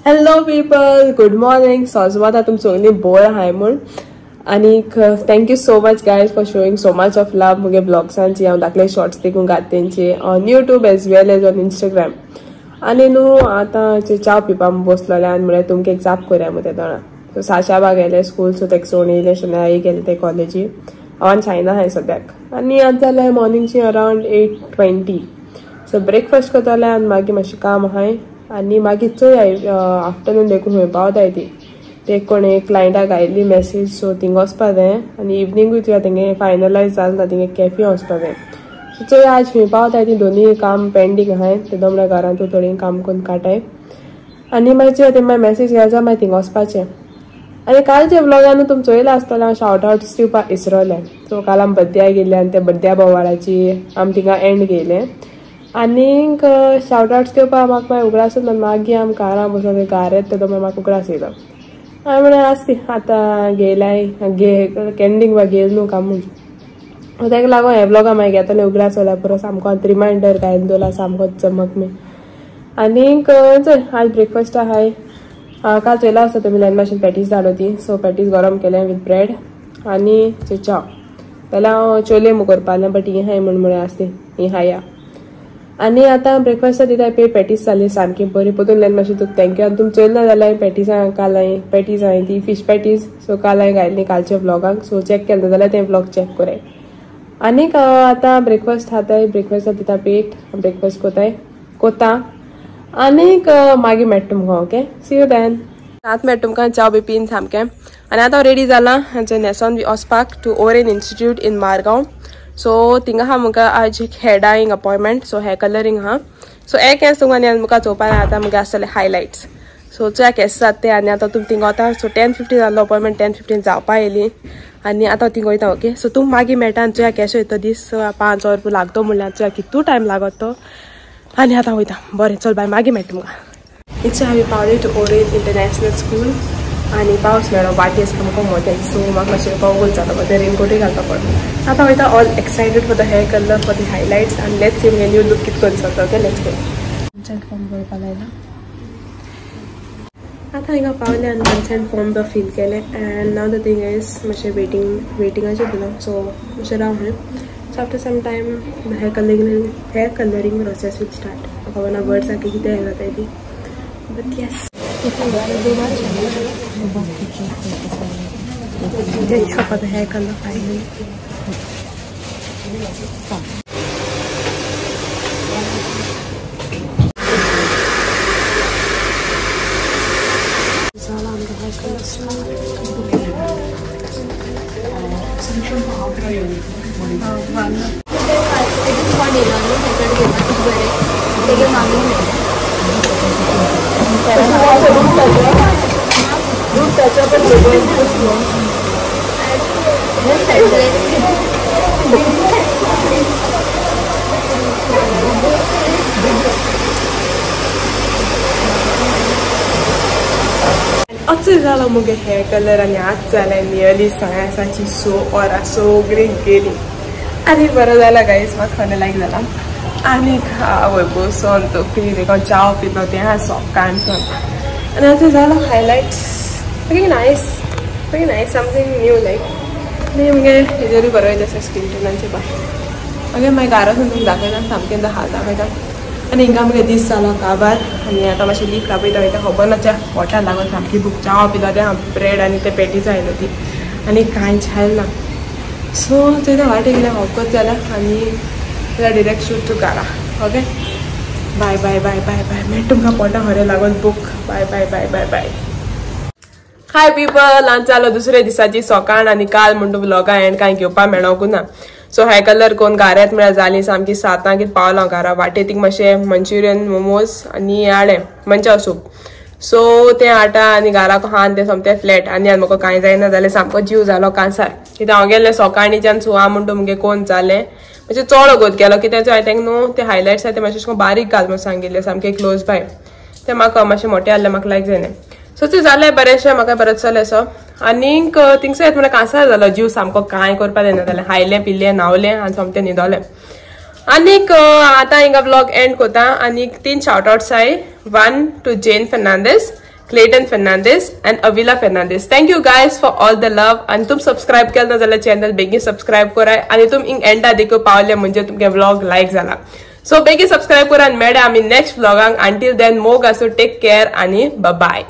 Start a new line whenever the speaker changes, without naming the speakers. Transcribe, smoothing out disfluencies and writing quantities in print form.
Hello people, good morning. सोजमाता तुम सगळीं बोर आहाय म्हूण आनीक thank you so much guys for showing so much of love मुगे ब्लॉग्सांची. हांव दाखले शॉर्ट्स देखून घात तेंचे on YouTube as well as on Instagram. आनी न्हू आतां चाव पिवपा बसलोले आनी म्हळ्यार तुमकां एक जाप करया मग ते दोणा. सो साशा गेले स्कूल, सो तेका सोडून येयले, शनाई गेले ते कॉलेजी. हांव आनी शायना आहाय सद्याक. आनी आतां जाल्यार मॉर्निंगची अरावंड 8:20. सो ब्रेकफास्ट करतले आनी मागीर मातशें काम आहाय आनी मागीर चोय आफ्टरनून देखून खंय पावताय ती. ते कोणे क्लायंटाक आयिल्ली मॅसेज, सो थिंग वचपा जाय आनी इवनिंगूय तुया तेंगे फायनलायज जालें ना, थिंगे कॅफे वचपा जाय. सो चोय आज खंय पावताय ती. दोनूय काम पेंडींग आहाय, ते दोन घरांतू थोडी काम करून काटाय आनी मागीर चोय ते मागीर मॅसेज घालता, मागीर थिंग वचपाचें. आनी कालच्या व्लॉगान तुम चोयला आसतलें हांव शावट आवट्स दिवपाक इसरोलें. सो काल आमी बड्ड्या गेल्ले आनी त्या बड्ड्या बोवाळाची आमी थिंगा एंड गेले. आनीक शावट आवट्स दिवपाक म्हाका मागीर उगडास येता. मागीर आमी कारां बसोन गार येता तेदो म्हाका उगडास येयलो. हांवें म्हणलें आसती आतां घेयलाय घे कॅन्डींग बा घेयल न्हू काम म्हूण. ताका लागून हे ब्लॉगा मागीर घेतलें उगडास जाल्यार पुरो सामको रिमायंडर घालून दवरला सामको चमक मी. आनीक चोय आज ब्रेकफास्ट आहाय. काल चोयला आसता तुमी ल्यान मातशें पॅटीस धाडो ती. सो पॅटीस गरम केलें विथ ब्रेड आनी चाव. जाल्यार हांव चोले मू करपालें बट ही हाय म्हूण म्हळें आसती ही हाया. आनी आतां ब्रेकफास्टा दिता पळय पॅटीस जाली सामकी बरी. परतून ल्यान मातशें तुका thank you. आनी तुमी चोयला ना जाल्यार पॅटीसां काल हांवें पॅटीस हांवें ती फीश पॅटीस सो काल हांवें घायल्ली कालच्या व्लॉगाक. सो चॅक केलें जाल्यार तें व्लॉग चॅक कराय. आनीक आतां ब्रेकफास्ट खाताय, ब्रेकफास्टा दिता पेट ब्रेकफास्ट कोताय कोता आनीक मागीर मेळटा तुमकां. Okay, see you then. आतां मेळटा तुमकां च्याव बी पीन सामकें. आनी आतां हांव रेडी जालां न्हेसोन बी वचपाक to Orient institute in Margao. So थिंगा आहा म्हाका आज एक hair dyeing appointment, so hair colouring आहा. सो हे केंस तुमकां आनी म्हाका चोवपाक आतां म्हाका आसतले हायलायट्स. सो चोया केस जाता ते. आनी आतां तुमी थिंगा वता. सो 10:15 जाल्लो अपॉयंटमेंट, 10:15 जावपा येयली आनी आतां थिंगा वयता. ओके, सो तुम मागीर मेळटा आनी चोया केशो येता दीस. 5 वर लागतो म्हणल्यार चोया कितू टायम लागत तो. आनी आतां वयता. बरें चल बाय, मागीर मेळटा तुमकां. It's हांवें पावले टू ओरेन इंटरनॅशनल स्कूल आनी पावस मेळ्ळो वाटेर सामको मोटें. सो म्हाका मातशें पावल जालो, तें रेनकोटूय घालपा पडलो. आतां वयता all excited for the hair colour, for the highlights आनी let's see मुगे न्यू लूक कितें करून जाता. Okay, let's go. Consent form भरपा लायला. आतां हिंगा पावलें आनी कन्सेंट फॉर्म तो फील केलें. And now the thing is मातशें वेटिंगाचेर दिलो. सो मातशें राव हें. So after some time the hair colouring process will start. म्हाका खबर ना वर्ड्स सारकें कितें जाताय ती, but yes. Thank you for the hair color finally. The hair color start. अचें जालो मुगे हेअर कलर आनी आज जालें नियरली 6:30 सो वरां सगळीं गेलीं. आनी बरो जाला गायज, म्हाका खरें लायक जाला. आनी आवय बसोन तकली देखून च्याव पिलो तें आहा सकाळसून. आनी आतां जालो highlights. Very nice, very nice, something new like. आनी मुगे हेजेरूय बरो येता आसा स्कीन टोनाचे बाय. ओके, मागीर घरा वचून तुमकां दाखयता, सामकें हात दाखयता. आनी हिंगा मुगे दीस जालो काबार आनी आतां मातशें लीफ राबयता वयता, खबर ना त्या पोटा लागून सामकी भूक. च्याव पिलो तें ब्रेड आनी ते पॅटीस आयलो ती आनी कांयच खायल ना. सो चोयता वाटेक कितें हॉकच जाला आनी डिरेक्ट शूट टू घरा. Okay, bye bye bye bye bye. मागीर तुमकां पोटा खरें लागून book. Bye bye bye bye bye. Hi people, आज जालो दुसऱ्या दिसाची सकाळ आनी काल म्हणटा व्लॉगा एंड कांय घेवपाक मेळोंक ना. सो हेअर कलर कोन्न घाऱ्यात म्हळ्यार जाली सामकी 7 कितें पावलां घरा. वाटेर थिंग मातशें मंचुरियन मोमोज आनी हाडलें मंचाव सूप. सो तें हाडटा आनी घराक आहा तें सोमतें फ्लॅट. आनी म्हाका कांय जायना जालें, सामको जीव जालो कांसार. कित्याक हांव गेल्लें सकाळीच्यान सुआ म्हणटा मुगे कोन्न जालें मातशें चड वगत गेलो. कित्याक हांवें तांकां न्हू ते हायलायट्स आहा ते मातशें बारीक घाल म्हणून सांगिल्लें सामकें क्लोज बाय. तें म्हाका मातशें मोटें आहलें, म्हाका लायक जायना. सो तें जालें बरेंशें, म्हाका बरें चलें सो. आनीक थिंगसर येता म्हळ्यार कांसार जालो जीव सामको, कांय करपाक जायना जालें. खायलें पिलें न्हांवलें आनी सोमतें न्हिदोलें. आनीक आतां हिंगा ब्लॉग एंड कोता. आनीक 3 शावट आवट्स आहाय. 1 to Jane Fernandes, Clayton Fernandes and Avila Fernandes. Thank you guys for all the love. आनी तुम सबस्क्रायब केलं ना जाल्यार चॅनल बेगीन सबस्क्रायब कराय आनी तुम इंग एंडा देखून पावले म्हणजे तुमगे व्लॉग लायक जाला. सो बेगीन सबस्क्रायब करा आनी मेळ्या आमी नेक्स्ट व्लॉगांक. अंटील then मोग आसूं, टेक केअर आनी बाय.